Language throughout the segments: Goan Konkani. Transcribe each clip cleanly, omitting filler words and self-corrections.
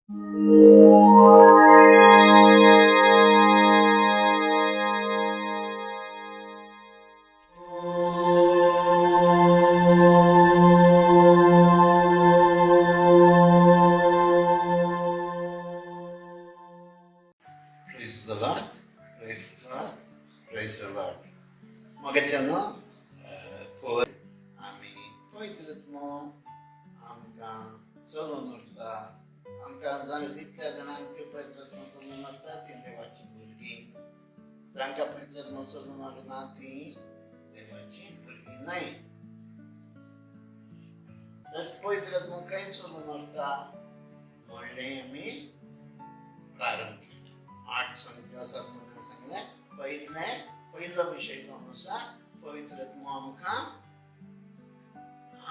Praise the Lord, praise the Lord, praise the Lord. मगेच्यानो आमी पवित्र आमकां चलोवन उरता, आमकां जितल्या जाणांक पवित्र चलोवन उरता ती देवाची भुरगीं, जांकां पवित्र चलोवन उरना ती देवाची भुरगीं न्हय. तर पवित्र खंय चलोवन उरता म्हणलें आमी प्रारंभ केलो. 8 संख्या आसात म्हणून सांगलें. पयलो विशय जावन आसा पवित्र आमकां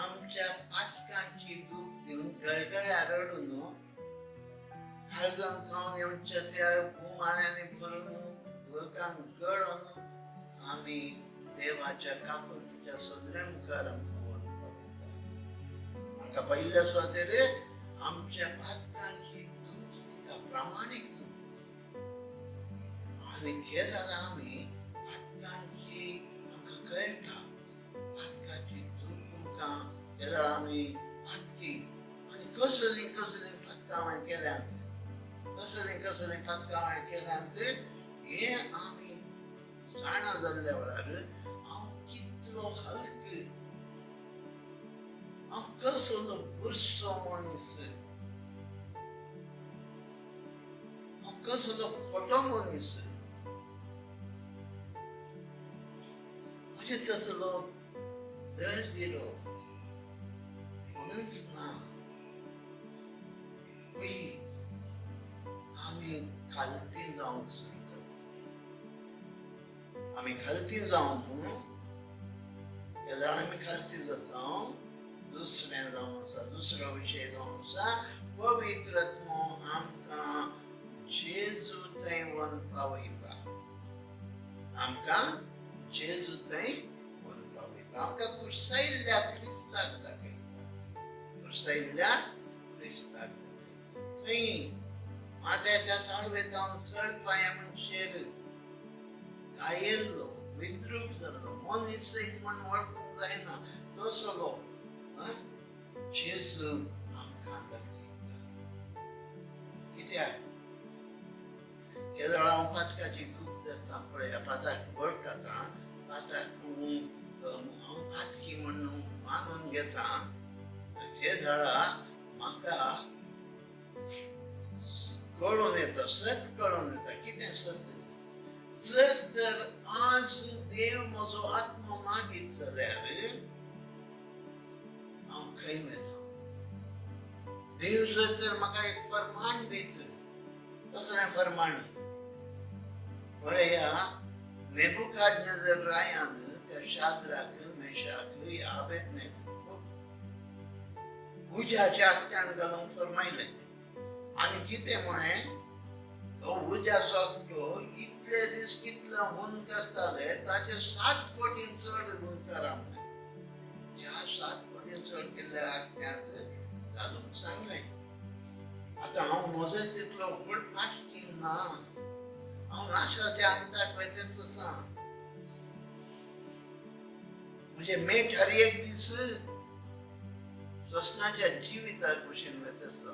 आमच्या पातकांची दूख दिवन गळगळ्या रडून काळजान जावन येवच्या त्या उमाळ्यांनी भरून उदकान गळोवन आमी देवाच्या काकुळतीच्या सदरे मुखार आमकां व्हरून पावयता. आमकां पयल्या सुवातेर आमच्या पातकांची दूख दिता, प्रामाणीक दूख. आनी केदाळा आमी पातकांची आमकां कळटा, पातकाची दूख आमकां केदाळा आमी पातकी आनी कसलीं कसलीं पातकां हांवें केल्यांत, कसलीं कसलीं पातकां हांवें केल्यांत हें आमी जाणा जाल्ल्या वेळार हांव कितलो हलक, हांव कसलो बुरसो मनीस, हांव कसलो खोटो मनीस, म्हजे तसलो दळदिरो कोणूच ना. आमी खालती जावंक सुरू करता. आमी खालती जावंक केदाळ आमी खालती जाता. दुसरें जावन आसा, दुसरो विशय जावन आसा पवित्र आत्मो आमकां जेजू थंय व्हरून पावयता, आमकां जेजू थंय व्हरून पावयता, आमकां कुर्सायल्ल्या क्रिस्ताक दाखयता, कुर्सायल्ल्या क्रिस्ताक दाखयता. थंय माथ्याच्या ताळवेतावन चड पांया मनशेर घायेल्लो, विद्रूप जाल्लो, मनीस सयत म्हण वळखूंक जायना तसलो जेजू आमकां दाखयता. कित्याक केदळ हांव पातकाची दूख धरता पळया, पाताक वळखता, पाताक हांव पातकी म्हणून मानून घेता, ते झाडा म्हाका कळून येता, सत कळून येता. कितें सत? जर तर आज देव म्हजो आत्मो मागीत जाल्यार हांव खंय वता? देव जर तर म्हाका एक फरमान दीत, कसलें फरमान? पळया, नेबुकादनेजर रायान त्या शाद्राक, मेशाक, आबेदनेगोक उज्याच्या आकट्यान घालूंक फरमायलें. आनी कितें म्हळें, तो उज्याचो आकटो इतले दीस कितले हून करताले ताचे 7 पटीन चड हून करा म्हळें. त्या 7 पटीन चड केल्ल्या आकट्यांत घालूंक सांगलें. आतां हांव म्हजो तितलो व्हड पातकी ना, हांव नाशाच्या अंताक वयतेच आसा. म्हजे मेट हर एक दीस ससनाच्या जिविता कुशीन वयतेच आसा.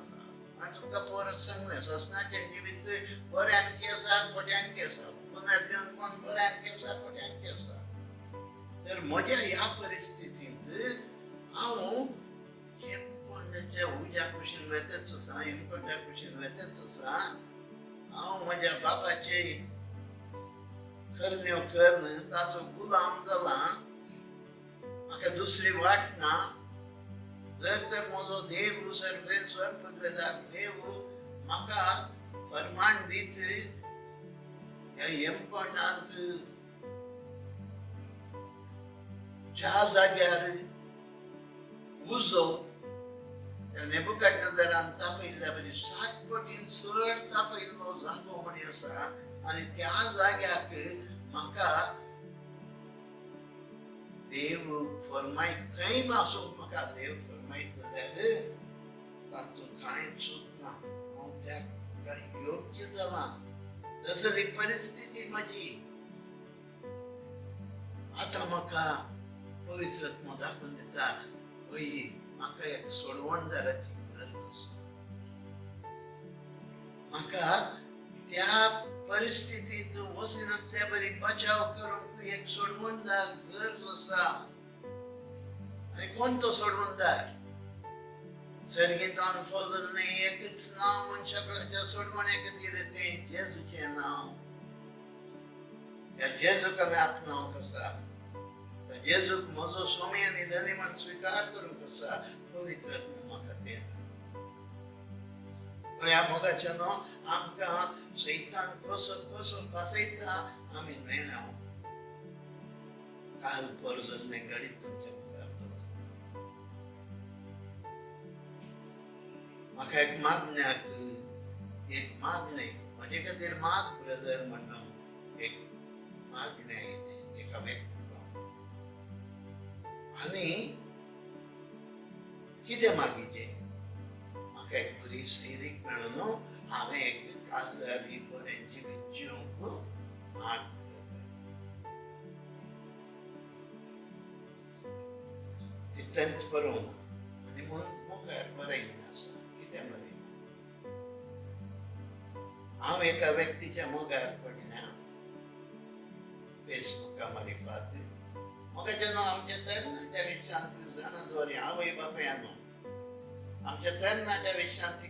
हांवें तुमकां परत सांगलें, ससनाचें जिवीत बऱ्यांकी आसा, खोट्यांकी आसा, पुनर्जीवन कोण बऱ्यांकी आसा, खोट्यांकी आसा. तर म्हज्या ह्या परिस्थितींत हांव हेमकोंडाच्या उज्या कुशीन वयतेच आसा, हेमकोंडा कुशीन वयतेच आसा. हांव म्हज्या बापाचे करण्यो करून ताचो गुलाम जाला, म्हाका दुसरी वाट ना. जर तर म्हजो देव सर्वेश्वर पदवेदार देव म्हाका फरमान दीत ह्या हेमकोंडांत ज्या जाग्यार उजो त्या नेबुकादनेजरान तापयल्ल्या बरी 7 पटीन चड तापयल्लो जागो म्हणी आसा, आनी त्या जाग्याक म्हाका देव फरमायत, थंय आसूंक म्हाका देव फरमायत जाल्यार तातूंत कांय चूक ना. हांव तसली परिस्थिती म्हजी. आतां म्हाका पवित्र आत्मो दाखोवन दिता, हय म्हाका एक सोडवणदाराची गरज आसा. म्हाका त्या परिस्थितींत वचनासल्या बरी बचाव करूंक एक सोडवणदार गरज आसा. आनी कोण तो सोडवणदार? सर्गींतान फजल एकच नांव मनशाच्या सोडवण्या खातीर, तें जेजूचें नांव. त्या जेजूक आमी आपणावंक आसा. त्या जेजूक म्हजो स्वामी आनी धनी म्हण स्विकार करूंक आसा. पवित्र आत्मो म्हाका तें. ह्या मोगाच्या न्हू आमकां सैतान कसो कसो फसयता आमी न्हय. काल पर जाल्लें घडीत तुमच्या मुखार दवरता. म्हाका एक मागण्याक एक मागणें म्हजे खातीर माग ब्रदर म्हणून एक मागणें आयलें एका व्यक्तीचो. आनी कितें मागिचें? म्हाका एक बरी सैरीक मेळून न्हू हांवें एक काजारी बरें जिवीत जिवंक माग ब्रदर. तितलेंच बरोवंक आनी म्हणून मुखार बरयल्लें आसा. कितें बरयलां? हांव एका व्यक्तीच्या मोगार पडल्या फेसबुका मारिफात. म्हाका जेन्ना आमच्या तरणाट्या विश्रांती जाणा दवरी आवय बापायनो आमच्या तरणाट्या विश्रांती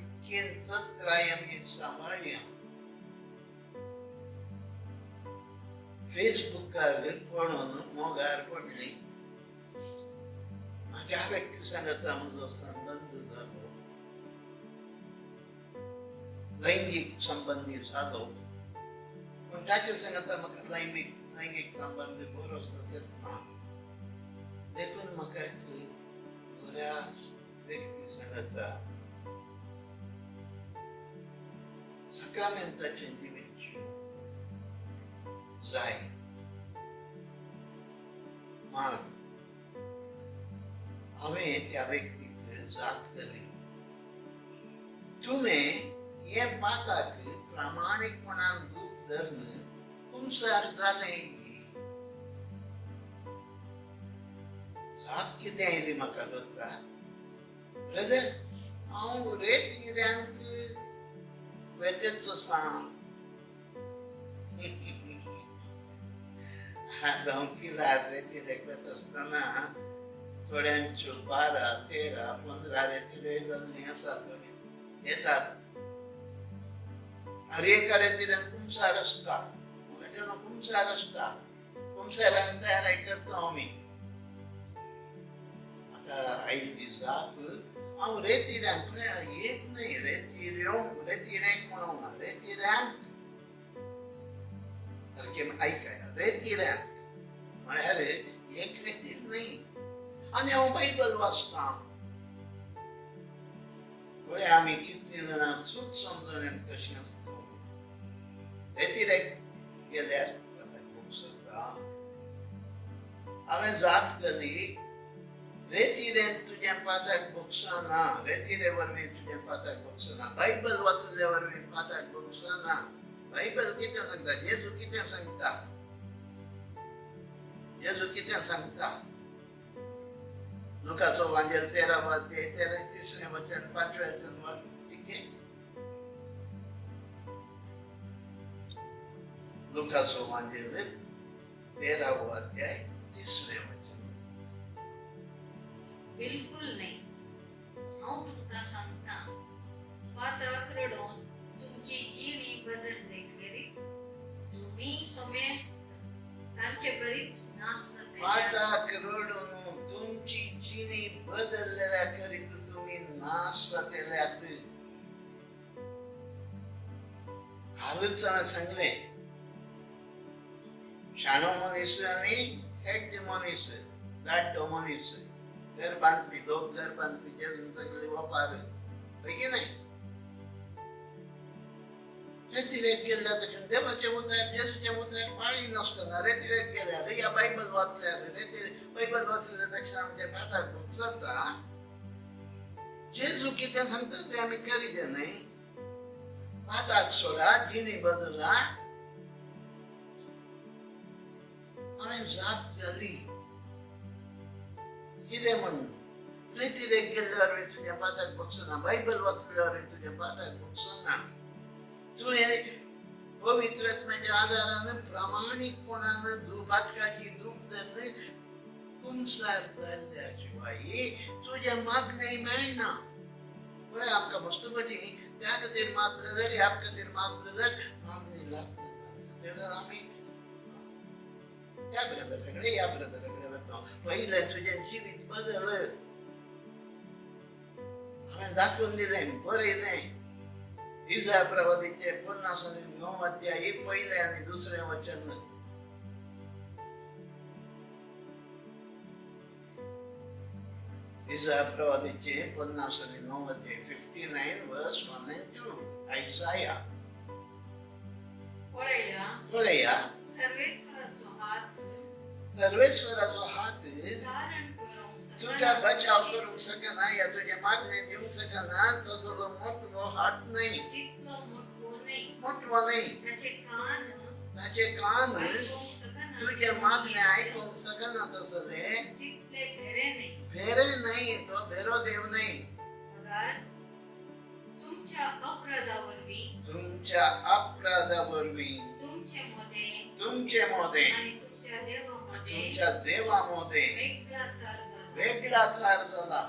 चत्राय आमी सांबाळया. फेसबुकार पळोवन मोगार पडली. त्या व्यक्ती सांगता म्हजो संबंद जालो, लैंगीक संबंदी जालो. पूण ताचे सांगता म्हाका लैंगीक संबंद बरो जातच ना. देखून म्हाका एक बऱ्या व्यक्ती सांगता साक्रामेंताचें जिवीत जाय. माग. हांवें त्या व्यक्तीक जाप दिली, तुवें हे पाताक प्रामाणीकपणान दूख धरून कुमसार जालें. जाप कितें आयली म्हाका करता, ब्रदर हांव रेतिऱ्यांक वेतेच आसा. आज हांव पिलार रेतिरेक वेता आसतना थोड्यांच्यो 12, 13, 15 रेतिरे जाल्लीं आसा. थोडे येतात हर एका रेतिऱ्यान कुमसार आसता. म्हाका तेन्ना कुमसार आसता. कुमसारान तयार करता आमी. म्हाका आयिल्ली जाप, हांव रेतिऱ्यांक एक न्हय रेतिऱ्यो रेतिऱ्यांक म्हणूंक ना, रेतिऱ्यांक सारकें आयकया, रेतिऱ्यांक म्हळ्यार एक रेतीर न्हय. आनी हांव बायबल वाचतां. पळय आमी कितलीं जाणां चूक समजण्यान कशीं आसता. रेतिरेक गेल्यार जाता. हांवें जाप दिली, रेतिरेन तुजें पाताक भोगसना, रेतिरे वरवीं तुजें पाताक भोगसना, बायबल वाचल्या वरवीं पाताक भोगसना. बायबल कितें सांगता? जेजू कितें सांगता? जेजू कितें सांगता? लुकाचो वांजेल 13 अध्याय 3 वचन 5 वचन ठीक आहे. लुकाचो वांजेल 13 अध्याय 3 वचन. बिलकुल नाही, हांव तुमकां सांगता, पातक रडोवन तुमची जिणी बदलले खेरीत तुमी समेस्त तांचे बरीच नासता. पातक रडून तुमची जिणी बदललेल्या करीत तुमी नाश जातल्यात. कालूच हांवें सांगलें, शाणो मनीस आनी हेड्ड मनीस, दाड्डो मनीस घर बांदपी, लोक घर बांदपी जेजून सगळे वपार हय की नाही? रेतिरेक गेल्ल्या तशें देवाचें उतर जेजूचें उतर पाळी नासतना रेतिरेक गेल्यार या बायबल वाचल्यार रेतिरे बायबल वाचल्या तशें आमच्या पाताक जाता. जेजू कितें सांगता तें आमी करीजे न्हय. पाताक सोडा, जिणी बदला, हांवें जाप घाली. कितें म्हणून रेतिरेक गेल्ल्यावर तुज्या पाताक बगसना, बायबल वाचल्यावर तुज्या पाताक बगसना. तुवें पवित्र आत्म्याच्या आदारान प्रामाणीकपणान पातकाची दूख धरून कुमसार जाल्ल्या शिवाय तुजें मागणें मेळना. पळय आमकां मस्तपती त्या खातीर माग ब्रदर, ह्या खातीर माग ब्रदर, मागणी लागना. तेन्ना आमी त्या ब्रदरा कडेन ह्या ब्रदरा कडेन वता. पयलें तुजें जिवीत बदल. हांवें दाखोवन दिलें, बरयलें. इसाया प्रवादीचे 59 अध्याय पयलें आनी दुसरें वचन. इसाया प्रवादीचे 59 अध्याय 59 verse 1 and 2. Isaiah. पळया पळया सर्वेश्वराचो हात, सर्वेश्वराचो हात धारण करूंक तुज्या बचाव करूंक शकना या तुजें मागणें दिवंक शकना तसलो मोटवो हात न्हय, तितलो मोटवो न्हय, मोटवो न्हय. ताचे कान ताचे कान आयकूंक शकना, तुजें मागणें आयकूंक शकना तसलें तितले भेरे न्हय, भेरे न्हय, तो भेरो देव न्हय. मगर तुमच्या अपराधा वरवीं, तुमच्या अपराधा वरवीं तुमचे मदें तुमचे मोदें आनी तुमच्या देवा मदें तुमच्या देवा मोदें वेगळाचार जाला. वेगळाचार जाला.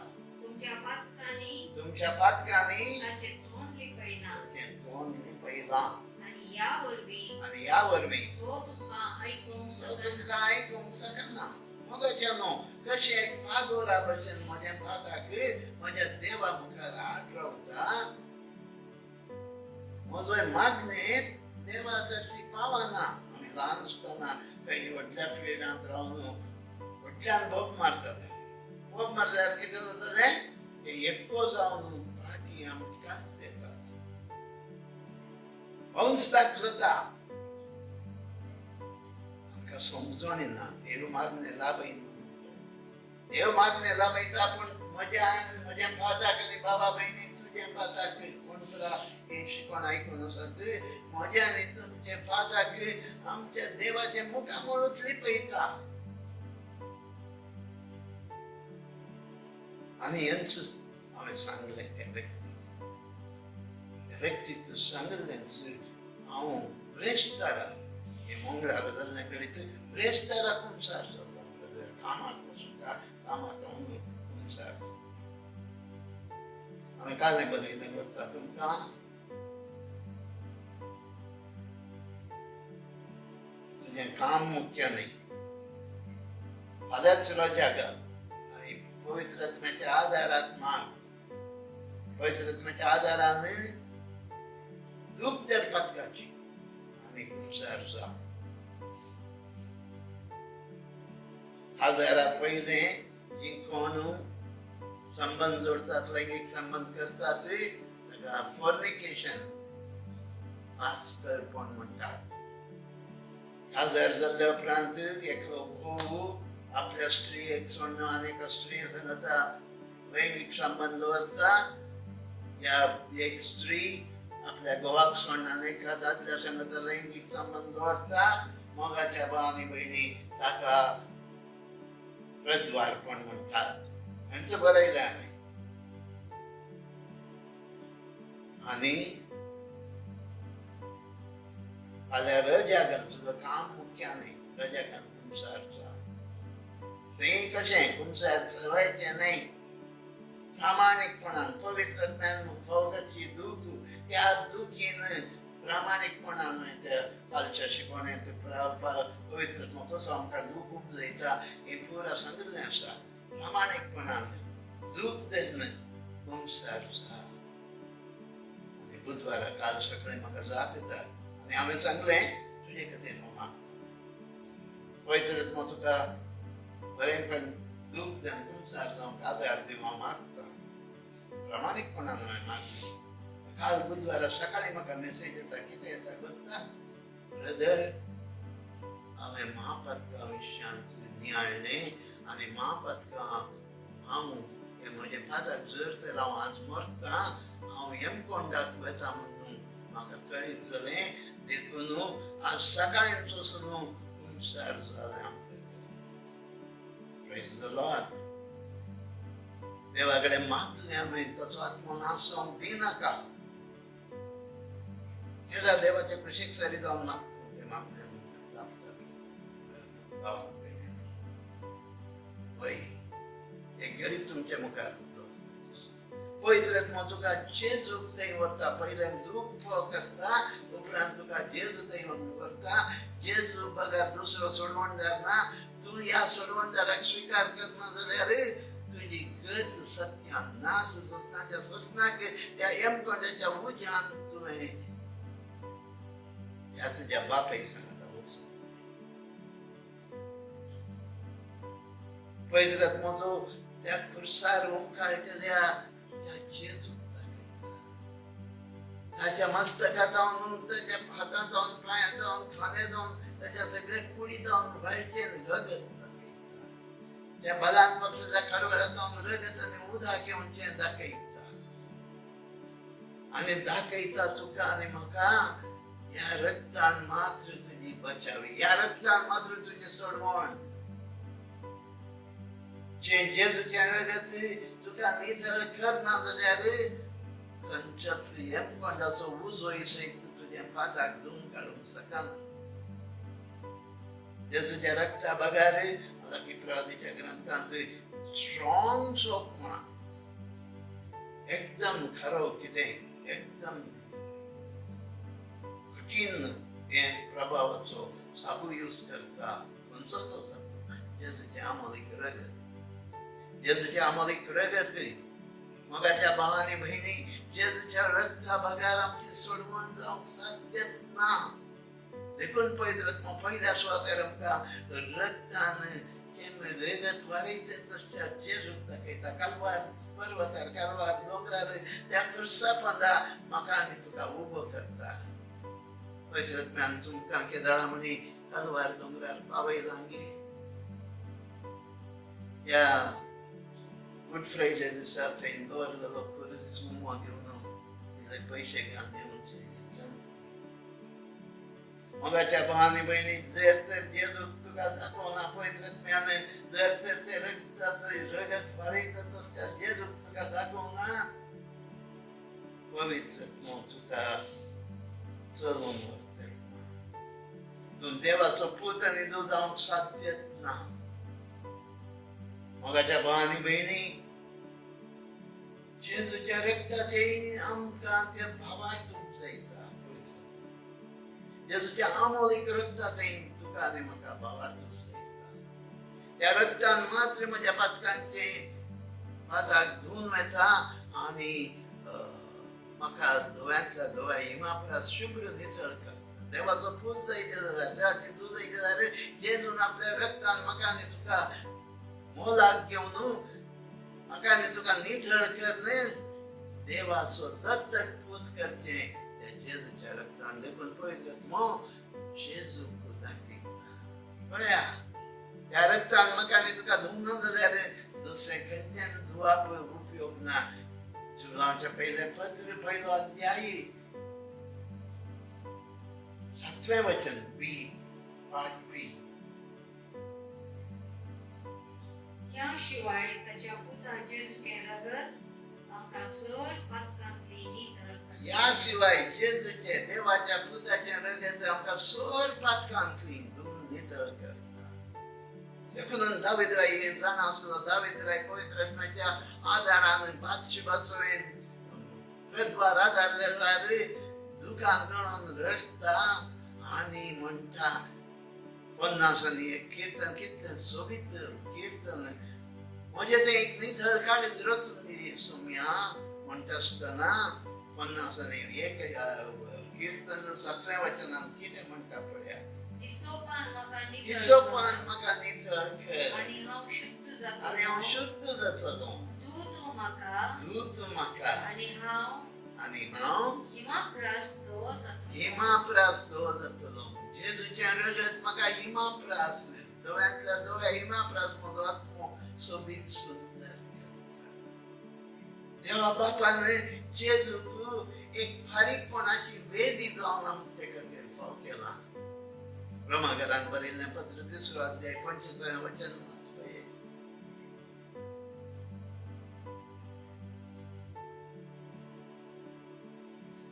तुमच्या पातकांनी तुमच्या पातकांनी ताचें तोंड लिपयना ताचें तोंड लिपयलां आनी ह्या वरवीं आनी ह्या वरवीं तो तुमकां आयकूंक तो शकना. तुमकां आयकूंक शकना. मगाच्या न्हू कशें एक पागोरा भशेन म्हज्या पाताक म्हज्या देवा मुखार हात रावता. म्हजो मागणें देवा सरशी पावना. आमी ल्हान आसतना खंय व्हडल्या फिल्डांत रावन व्हडल्यान बोब मारताले. बोब मारल्यार कितें जातालें, ते एक्को जावन फाटीं आमकांच येता, बाउन्स बॅक जाता. आमकां समजण येना. देव मागणें लाभयना, देव मागणें लाभयता, पूण म्हज्या म्हज्या पाताक आनी बाबा भयणी तुज्या पाताक कोण तुला हें शिकवण आयकून आसात, म्हज्या आनी तुमच्या पाताक आमच्या देवाच्या मुखामळूच लिपयता. आनी हेंच हांवें सांगलें त्या व्यक्तीक, त्या व्यक्तीक सांगिल्लेंच हांव ब्रेस्तारा हे मंगळारा जाल्ले कडेन ब्रेस्तारा कुमसार जाता ब्रदर, कामाक वचूं कामाक हांव कुमसार. हांवें कालें बरयलें वता तुमकां. तुजें काम मुख्य न्हय, फाल्यांच रजा घाल आनी पवित्र आत्म्याच्या आदाराक माग. पवित्र आत्म्याच्या आदारान दूख धर पातकाची आनी कुमसार जा. काजारा पयलें जी कोण संबंद जोडतात, लैंगिक संबंद करतात ताका फॉर्निकेशन, पास्कलपण म्हणटात. काजार जाल्ल्या उपरांत एकलो घोव आपल्या स्त्रियेक सोडून आनी एका स्त्रिये सांगता लैंगिक संबंद दवरता, या एक स्त्री आपल्या घोवाक सोडून आनी एका दादल्या सांगता लैंगिक संबंद दवरता, मोगाच्या भाव आनी भयणी ताका प्रद्वारपण म्हणटात. हांचें बरयलें हांवें. आनी फाल्यां रजा घाल, तुजो काम मुख्य न्हय, रजा घाल कुमसार जा. थंय कशें कुमसार चलवायचें न्हय, प्रामाणीकपणान पवित्र आत्म्यान फोगाची दूख, त्या दुखीन प्रामाणीकपणान त्या कालच्या शिकवणेंत पवित्र आत्मा कसो आमकां दूख उपजयता हें पुरा सांगिल्लें आसा. प्रामाणीकपणान दूख धरून कुमसार जा. आनी बुधवारा काल सकाळीं म्हाका जाप येता आनी हांवें सांगलें तुजे खातीर हांव मागता, पवित्र आत्मा तुका बरेपण दूख धरून कुमसार जावंक आदार दिवं हांव मागता. प्रामाणीकपणान हांवें मागलें. काल बुधवारा सकाळीं म्हाका मेसेज येता, कितें येता बघता, ब्रदर हांवें महापातका विशयांत नियाळ्ळें आनी महापातका हांव हें म्हजें पाताक जर तर हांव आज मरता, हांव हेमकोंडाक वता म्हणून म्हाका कळीत जालें. देखून आज सकाळीं वचून कुमसार जालें. Praise the Lord. देवा कडेन मागलें हांवें, ताचो आत्मो नाश जावंक दिनाका. केदार देवाचे कुशीक सरी जावन मागता, मागलें भावान भयणीन. वय एक गरीब तुमच्या मुखार पवित्र आत्मो तुका जेजूक थंय व्हरता. पयल्यान दूख करता, उपरांत तुका जेजू थंय व्हरता. जेजू बगर दुसरो सोडवणदार ना. तूं ह्या सोडवणदाराक स्विकार करना जाल्यार तुजी गत सत्यान नास ससनाच्या ससनाक त्या यमकोंडाच्या उज्यान तुवें ह्या तुज्या बापायक सांगता वचून. पवित्र आत्मो जो त्या खुर्सार उमकाळटल्या त्या जेजूक दाखयता. ताच्या मस्तका जावन, ताच्या हातां जावन, पांयां जावन, खांदे जावन, ताच्या सगळ्या कुडी जावन व्हाळचें रगत दाखयता. त्या बलान बक्षाच्या कडव्या जावन रगत आनी उदक येवचें दाखयता. आनी दाखयता तुका आनी म्हाका ह्या रक्तान मात्र तुजी बचावी, ह्या रक्तान मात्र तुजी सोडवण. जेजूचें रगत तुका नितळ करना जाल्यार खंयच्याच यमकोंडाचो उजो सयत तुज्या पाताक धुवन काडूंक शकना. जेजूच्या रक्ता बगर मलाकी प्रवादीच्या ग्रंथांत स्ट्रॉंग सोप म्हणा, एकदम खरो कितें एकदम कठीण हे प्रभावाचो साबू यूज करता. खंयचो तो साबू? जेजूचें आमोलीक रगत. जेजूचें आमोलीक रगत. मोगाच्या भावांनी भयणी, जेजूच्या रक्ता बगर आमची सोडवण जावंक साध्यच ना. देखून पवित्र आत्मो पयल्या सुवातेर आमकां रक्तान रगत वारयता तशें जेजूक दाखयता. कालवार पर्वतार, कालवार दोंगरार त्या खुर्सा पोंदा म्हाका आनी तुका उबो करता. पवित्र आत्म्यान तुमकां केदाळा म्हणी कालवार दोंगरार पावयलां गे. ह्या गुड फ्रायडे दिसा थंय दवरलेलो खुर्स उमो दिवन इल्ले पयशे घालून दिवचे. मोगाच्या भावांनी भयणी, जर तर जेजूक तुका दाखोवना पवित्र आत्म्यान, जर तर ते रगताचें रगत वारयता तसल्या जेजूक तुका दाखोवना, पवित्र आत्मो तुका चलोवन व्हरतलो. तूं देवाचो पूत आनी तूं जावंक साध्यच ना. मोगाच्या भावांनी भयणी, जेजूच्या रक्ताचें आमकां ते भावार्थ उपजयता. जेजूच्या आमोलीक रक्ताचें तुका आनी म्हाका भावार्थ उपजयता. त्या रक्तान मात्र म्हज्या पातकांचें पाताक धुवन वता आनी म्हाका धव्यांतल्या धव्या हिमा परस शुभ्र नितळ करता. देवाचो पूत जायचे जाल्यार, देवाची दूद जायचे जाल्यार जेजून आपल्या रक्तान म्हाका आनी तुका मोलाक घेवन म्हाका आनी तुका नितळ करणे देवाचो दत्तक पूत करचें त्या जेजूच्या रक्तान. देखून पवित्र आत्मो जेजूक दाखयता. पळया त्या रक्तान म्हाका आनी तुका धुवना जाल्यार दुसरें खंयच्यान धुवाप उपयोग ना. जुलांवच्या पयलें पत्र पयलो अध्याय 7वें वचन बी पार्ट बी. ह्या शिवाय ताच्या पुता जेजूचें रगत आमकां सर पातकांतली नितळ करता. ह्या शिवाय जेजूचे देवाच्या पुताचें रगत आमकां सर पातकांतली धुवन नितळ करता. देखून दावीद राय जाणा आसलो. दावीद राय पवित्र आत्म्याच्या आदारान बादशिबाचो प्रद्वार आदारलेल्यार दुकान गणून रडटा आनी म्हणटा. 50 एक कीर्तन, कितलें सोबीत कीर्तन. म्हजें तें एक नितळ काळीज रचून दी सोम्या म्हणटा आसतना 51 कीर्तन 7व्या वचनान कितें म्हणटा पळया. हिसोपान म्हाका नितळ हिसोपान म्हाका नितळ कर आनी हांव शुद्ध जातलो. आनी हांव शुद्ध जातलो. धू तूं म्हाका धू तूं म्हाका आनी हांव आनी हांव हिमाप्रास धवो जातलो. हिमाप्रास धवो जातलो. जेजूचें रगत म्हाका हिमाप्रास, धव्यांतल्या धव्या हिमाप्रास म्हजो आत्मो सोबीत सुंदर करता. देवा बापान जेजूक एक फारीकपणाची वेदी जावन आमचे खातीर फाव केला. रोमाघरान बरयल्लें पत्र 3रो अध्याय 25वें वचन वाचपा.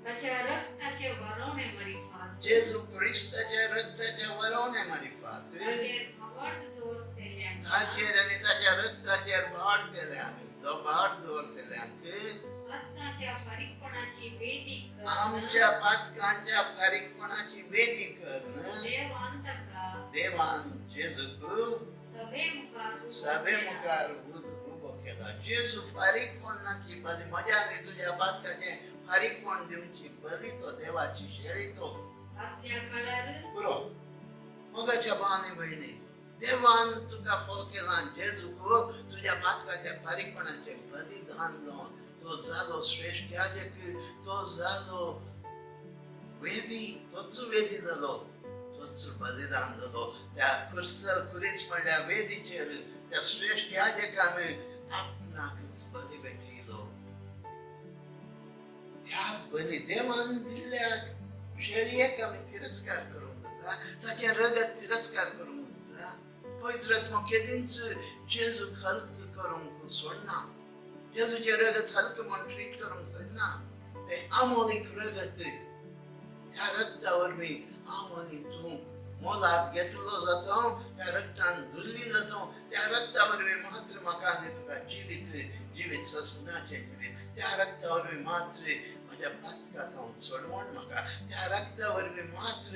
ताच्या रक्ताचे वरोवणे मारिफात, जेजू क्रिस्ताच्या रक्ताच्या वरोवणे मारिफात, ताचेर भावार्थ दवरतल्यांक, ताचेर आनी ताच्या रक्ताचेर भावार्थेल्यांक, भावार्थ दवरतल्यांक, पातकांच्या फारीकपणाची वेदी करून, आमच्या पातकांच्या फारीकपणाची वेदी करून देवान ताका देवान जेजूक सभे मुखार सभे मुखार उबो केला. जेजू फारीकपणाची बली, म्हज्या आनी तुज्या पातकाचें फारीकपण दिवची बली तो, देवाची शेळी तो. आदल्या काळार पुरो. मोगाच्या भाव आनी भयणी, देवान तुका फोव केला जेजूक तुज्या पातकाच्या फारीकपणाचें बलिदान जावन तो जालो श्रेश्ठ याजक, तो जालो वेदी, तोच वेदी जालो, तोच बलिदान जालो. त्या कुरीस म्हणल्या वेदीचेर त्या श्रेश्ठ याजकान आपणाकच बली भेटयलो. त्या बली देवान दिल्ल्या शेळयेक आमी तिरस्कार करूंक जाता, ताचें रगत तिरस्कार करूंक जाता. पवित्र आत्मो केदींच जेजूक हल्क करूंक सोडना, जेजूचें रगत हल्क म्हूण ट्रीट करूंक सोडना. तें आमोलीक रगत, त्या रगता वरवीं हांव आनी तूं मोलाक घेतलो जाता, त्या रगतान धुल्ली जाता. त्या रगता वरवीं मात्र म्हाका आनी तुका जिवीत, जिवीत ससनाचें जिवीत. त्या रगता वरवीं मात्र म्हज्या पातकां सोडवण म्हाका, त्या रगता वरवीं मात्र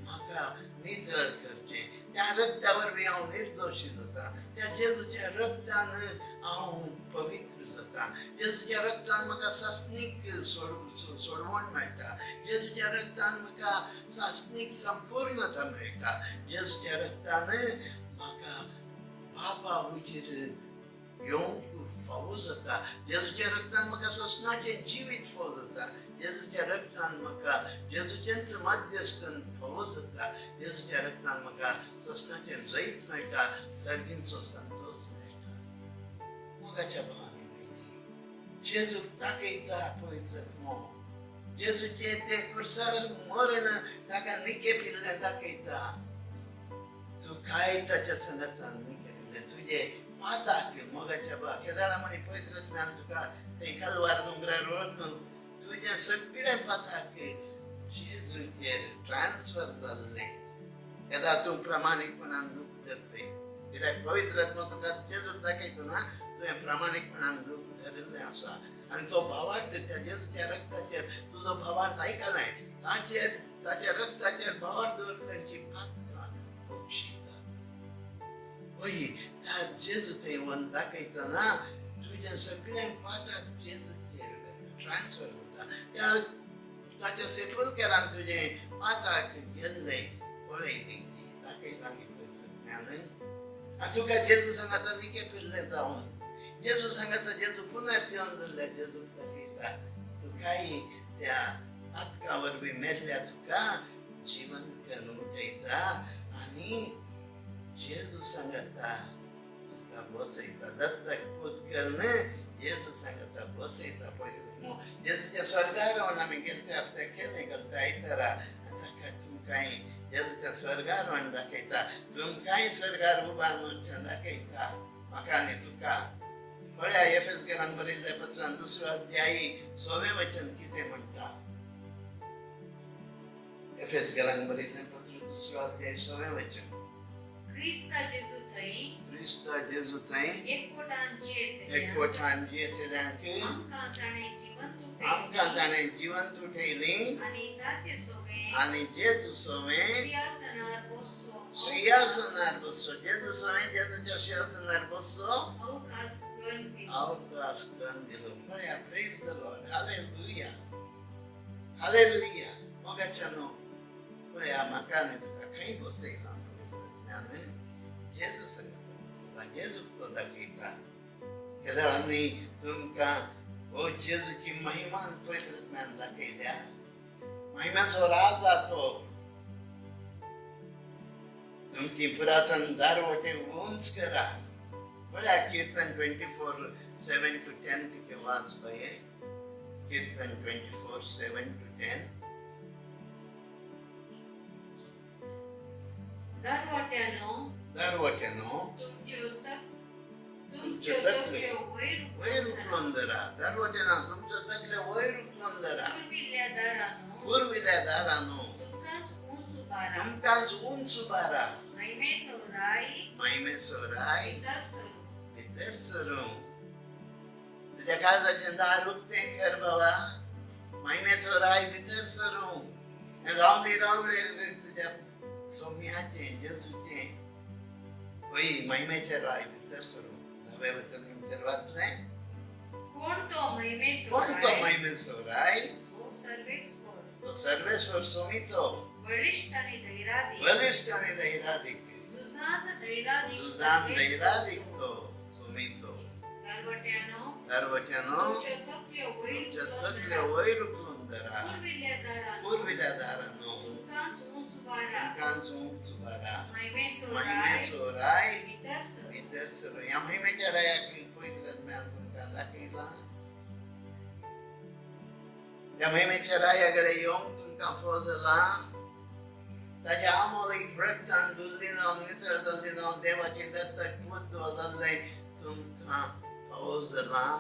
म्हाका नितळ करचें, त्या रगता वरवीं हांव निर्दोशी जाता, त्या जेजूच्या रगतान हांव पवित्र जाता, जेजूच्या रगतान म्हाका सासणीक सोडवण मेळटा, जेजूच्या रगतान म्हाका सासणीक संपूर्णता मेळटा, जेजूच्या रगतान म्हाका बापा उजीर येवंक फावो जाता, जेजूच्या रगतान म्हाका सोसणाचें जिवीत फावो जाता, जेजूच्या रगतान म्हाका जेजूचेंच माध्यस्थन फावो जाता, जेजूच्या रगतान म्हाका सोसणाचें जैत मेळटा, सर्गींचो संतोश मेळटा. मोगाच्या भावानी भयणी, जेजूक दाखयता पवित्र आत्मो, जेजूचें तें खुर्सार मरण ताका निके पिल्लें दाखयता. तूं काय ताच्या संगतान निके पिल्लें तुजें पाताक. मोगाच्या बा केदाळा म्हणी पवित्र आत्म्यान तुका थंय कलवार दोंगरार व्हरून तुजें सगळें पाताक जेजूचेर ट्रान्सफर जाल्लें. येदा तूं प्रामाणीकपणान दूख धरतय, कित्याक पवित्र आत्मो तुका जेजूक दाखयता ना, तुवें प्रामाणीकपणान दूख धरिल्लें आसा आनी तो भावार्थ त्या जेजूच्या रगताचेर तुजो भावार्थ आयकलाय, ताचेर ताच्या रगताचेर भावार्थ दवरल्यांची पातकां बक्षिता. वय त्या जेजू थंय वचून दाखयतना तुजें सगळें पातक जेजूचेर ट्रान्सफर जाता. त्या ताच्या सेपुलकेरान तुजें पातक गेल्लें पळय दाखयता ज्ञान. आनी तुका जेजू सांगता निके पिल्लें जावन, जेजू सांगता जेजू पुनर्जीवन जाल्ल्या जेजूक दाखयता तुकाय त्या पातकां वरवीं मेल्ल्या तुका जिवंत करून उठयता आनी जेजू सांगता तुका बसयता. दत्तक पूत करून जेजू सांगता बसयता. पवित्र जेजूच्या स्वर्गारोहण आमी गेले त्या हप्त्याक केलें घालता आयतारा, ताका तुमकांय जेजूच्या स्वर्गारोहण दाखयता, तुमकांय स्वर्गार उबारून दाखयता म्हाका आनी तुका. पळया एफेसकरान बरयल्ल्या पत्रान 2 अध्यायी 6वें वचन कितें म्हणटा. एफेसकरान बरयल्लें पत्र 2 अध्याय 6वें वचन. क्रिस्ता जेजू थंय, क्रिस्ता जेजू थंय एकवटान जियेतल्यांक आमकां ताणें जिवंत उठयली, आमकां ताणें जिवंत उठयली आनी ताचे सोवें, आनी जेजू सोवें सिंहासनार बसचो, सिंहासनार बसचो. जेजू सोवें जेजूच्या सिंहासनार बसचो अवकाश करून दिलो, अवकाश करून दिलो. पळया, प्रेज the Lord, hallelujah, hallelujah. मोगाच्यानो पळया म्हाका आनी तुका खंय बसयलां पवित्र आत्म्यान, जेजू सांगता बसयला, जेजूक तो दाखयता. केदाळ आमी तुमकां हो जेजूची महिमान पवित्र आत्म्यान दाखयल्या, महिम्याचो राजा तो. तुमची पुरातन दारवटे उंच करा. पळया कीर्तन 24:7 to 10 तिके वाच पळय. कीर्तन 24:7 to 10. दरवट्यानो, दरवट्यानो तुमच्यो तकल्यो वयर वयर उखलून धरा. दरवट्यानो तुमच्यो तकल्यो वयर उखलून धरा. पुर्विल्ल्या पुर्विल्या दारांनो, तुमकांच उंच उबारा, तुमकांच उंच उबारा, महिमेचो राय महिमेचो राय भितर सरूं. भितर सरूं. तुज्या काळजाचें दार उक्तें कर बाबा, महिमेचो राय भितर सरूं. हें रावली रावले तुज्या सोम्याचें जेजूचें वय महिमेचें राय भितर सरूं. धावे वचन वाचलें. कोण तो महिमेचो कोण तो राय? महिमेचो राय? तो सर्वेस्पर, तो सर्वेश्वर सोमितो, बळिश्ट आनी धैरादीक, बलिश्ट आनी धैरादीक, झुजांत धैरादीक, झुजान सर्वेस्पर धैरादीक तो. तो सोमितो. दारवट्यानो, दारवट्यानो, तुमच्यो तकल्यो वयर तुमच्या उखलून तकल्यो धरात. वयर उखलून धरा. पुर्विल्ल्या दारांनो, पुर्विल्या दारांनो, तुमकांच उंच उबारा, तुमकांच उंच उबारा, महिमेचो राय महिमेचो राय भितर सरूं. भितर सरूं. ह्या महिमेच्या रायाक पवित्र आत्म्यान तुमकां दाखयलां. त्या महिमेच्या राया कडेन येवंक तुमकां फाव जालां. ताच्या आमोलीक रक्तान धुल्ली जावन नितळ जाल्ली जावन देवाचें दत्तक पूत जाल्लें तुमकां फावो जालां.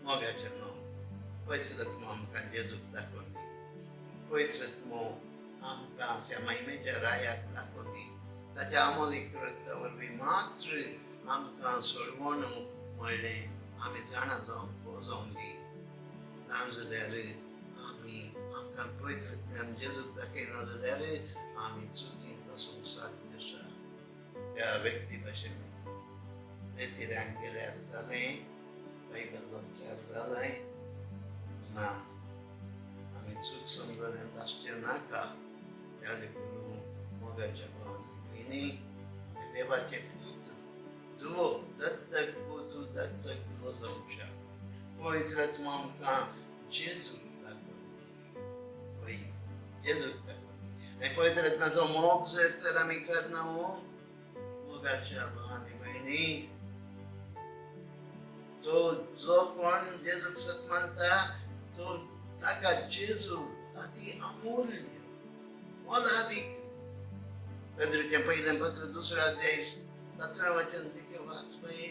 मोगाचें न्हू पवित्र आत्मो आमकां जेजूक दाखोवन दी. पवित्र आत्मो आमकां त्या महिमेच्या रायाक दाखोवन दी. ताच्या आमोलीक रक्ता वरवीं मात्र आमकां सोडवण म्हणलें आमी जाणा जावंक फावो जावंक दी. ना जाल्यार आमी आमकां पवित्र आत्म्यान जेजूक दाखयना जाल्यार आमी चुकींत वचूंक साध्य आसा. त्या व्यक्ती भशेन रेतिरान गेल्यार जालें, बायबल वाचल्यार जालें ना, आमी चूक समजण्यांत आसचें नाका. त्या देखून मोगाच्या भावान भयणी, आमी देवाचे पूत धुवो, दत्तक पूत दत्तक धुवो जावंक शकता. पवित्र आत्मो आमकां जेजूक दाखोवन दी. वय जेजूक दाखोवन दी. आनी पवित्र आत्म्याचो मोग जर तर आमी करना मोगाच्या भावानी भयणी, तो जो कोण जेजूक सत मानता तो ताका जेजू अति अमूल्य मोलादीक. पेद्रूचें पयलें पत्र 2 अध्याय 17 वचन तिके वाच पळय.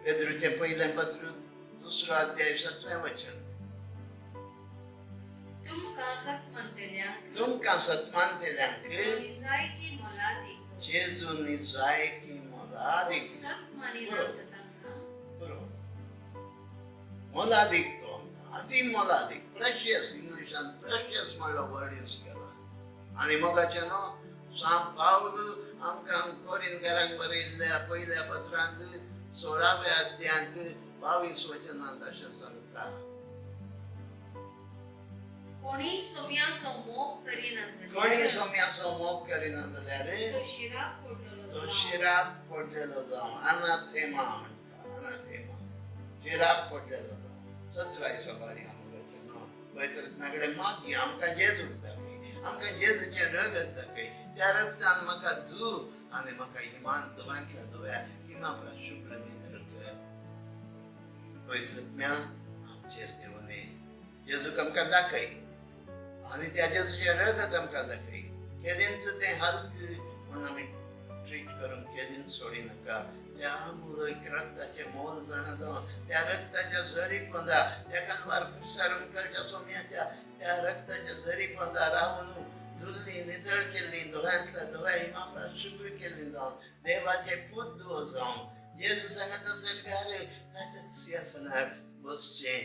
पेद्रूचें पयलें पत्र 2 अध्याय 7 वचन. तुमकां सतमानतेल्यांक, तुमकां सतमानतेल्यांक निजायकी मोलादीक, जेजू निजायकी मोलादीक. सत मानिनात तांकां. बरोबर, मोलादीक तो आमकां, अति मोलादीक, प्रेशियस. इंग्लिशान प्रेशियस म्हणलो वर्ड यूज केला. आनी मोगाचें न्हू सांत पावल आमकां कोरिनकारांक बरयल्ल्या पयल्या पत्रांत 16व्या अध्यायांत 22 वचनांत अशें सांगता. कोणी सोम्याचो मोग करिना कोणी जाल्यार सोम्याचो मोग करिना जाल्यार तो शिराप पडलेलो तो जावं. शिराप पडलेलो जावं. अनाथेमा म्हणटा, अनाथेमा, शिराप पडलेलो जावं. सत्राय सवारी मोगाचें न्हू पवित्र आत्म्या कडेन मागी, आमकां जेजूक दाखय, आमकां जेजूचें रगत दाखय. त्या रगतान म्हाका धू आनी म्हाका हिमान धुव्यांतल्या धुव्या हिमा परस शुभ्र नितळ कर. पवित्र आत्म्या आमचेर देवने जेजूक आमकां दाखय आनी त्या जेजूचें रगत आमकां दाखय. केदींच तें हलक म्हणून आमी ट्रीट करूंक केदींच सोडिनाका. त्या मुळक रक्ताचें मोल जाणा जावन त्या रक्ताच्या झरी पोंदा, त्या कालवार खुरसार उमकळच्या सोम्याच्या त्या रक्ताच्या झरी पोंदा रावन धुल्ली नितळ केल्ली, धुव्यांतल्या धुव्या हिमा परस शुभ्र केल्ली जावन देवाचे पूत धुवो जावन जेजू सांगता सरकार ताच्या सिंहासनार बसचें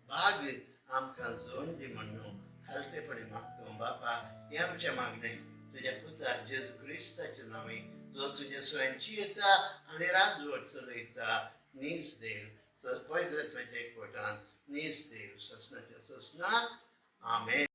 भाग आमकां जोड दी म्हणून खालतेपणी मागतो. बापा, हें आमचें मागणें तुज्या पुता जेजू क्रिस्ताच्या नांवे, जो तुजे स्वयं जियेता आनी राजवट चलयता, नीज देव पवित्र आत्म्याच्या एकवटान, नीज देव ससनाच्या ससनाक. आमेन.